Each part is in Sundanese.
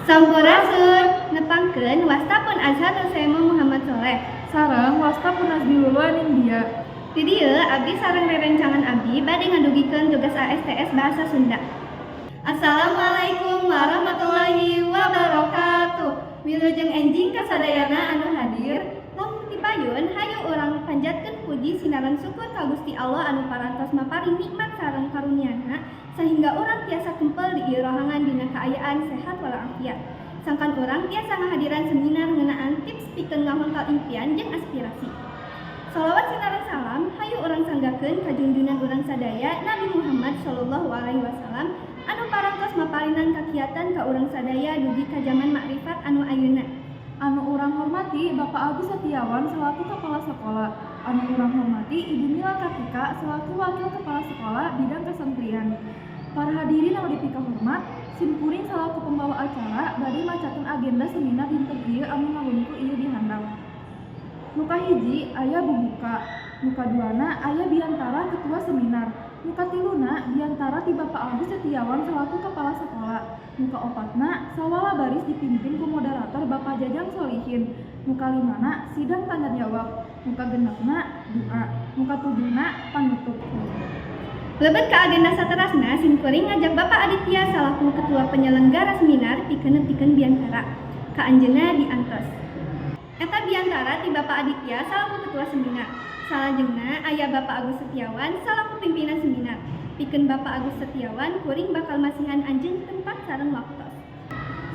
Sampurasun, nepangkeun wasta pun Azhar Nusema Muhammad Soleh. Sareng wasta pun Nazmi Lulu Anindya. Di dieu abdi sareng rerencangan abdi bade ngadugikeun tugas ASTS Bahasa Sunda. Assalamualaikum warahmatullahi wabarakatuh. Wilujeng enjing kasadayana anu hadir. Langkung tipayun, hayu urang panjatkeun puji sinareng syukur ka Gusti Allah anu parantos maparin nikmat sareng karuniana sehingga urang tiasa kempel di ieu rohangan dina kaayaan sehat walafiat. Sangkan urang tiasa ngahadiran seminar ngeunaan tips pikeun ngahontal impian jeung aspirasi. Salawat sinareng salam hayu urang sanggakeun ka junjunan urang sadaya, Nabi Muhammad Shallallahu Alaihi Wasallam, anu parantos maparinan kakiatan ka urang sadaya dugi ka jaman makrifat anu ayeuna. Anu urang hormati Bapak Agus Setiawan selaku Kepala Sekolah. Anu urang hormati Ibu Mila Kartika selaku Wakil Kepala Sekolah Bidang Kesantrian. Para hadirin anu dipika hormat, simkuring selaku pembawa acara bade macakeun agenda seminar dinten ieu anu ngalungkur ieu di handap. Nu kahiji aya bubuka, nu kaduana aya biantara ketua seminar, nu katiluna biantara ti Bapak Agus Setiawan selaku Kepala Sekolah, nu kaopatna sawala baris dipimpin ku moderator Bapak Jajang Solihin, nu kalimana sidang tanya jawab, nu kagenepna doa, nu katujuhna panutup. Lebet ka agenda saterasna, simkuring ngajak Bapak Aditya selaku ketua penyelenggara seminar pikeun nepikeun biantara. Ka anjeunna diantos. Eta biantara ti Bapak Aditya selaku ketua seminar. Salajengna aya Bapak Agus Setiawan selaku pimpinan seminar. Pikeun Bapak Agus Setiawan, kuring bakal masihan anjeun tempat sareng waktos.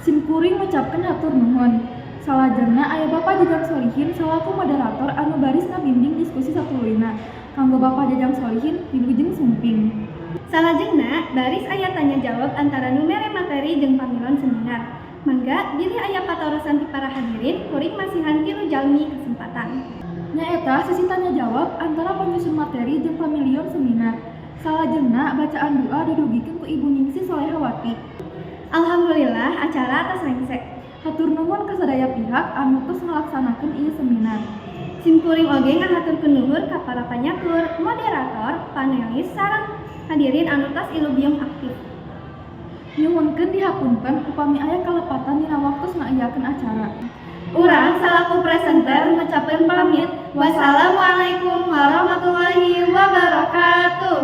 Simkuring ngucapkeun hatur nuhun. Salajengna aya Bapak Jajang Solihin selaku moderator anu baris ngabimbing diskusi satuluyna. Kanggo Bapak Jajang Solihin, wilujeng sumping. Salajengna baris aya tanya jawab antara nu mere materi jeung pamilon seminar. Mangga bilih aya patarosan ti para hadirin, kuring masihan 3 jalmi kesempatan. Nyaeta sesi tanya jawab antara penyusun materi jeung pamilion seminar. Salajengna bacaan doa didugikeun ku Ibu Ningsih Solehawati. Alhamdulillah, acara tos rengse. Hatur nuhun ka sadaya pihak anu tos ngalaksanakeun ieu seminar. Simkuring oge ngahaturkeun nuhun ka para panyatur, moderator, panelis sareng hadirin anu tos ilubiung aktif. Nyuhunkeun dihapunten upami aya kalepatan dina waktu ngaiyakeun acara. Urang salaku presenter ngucapkeun pamit. Wassalamualaikum warahmatullahi wabarakatuh.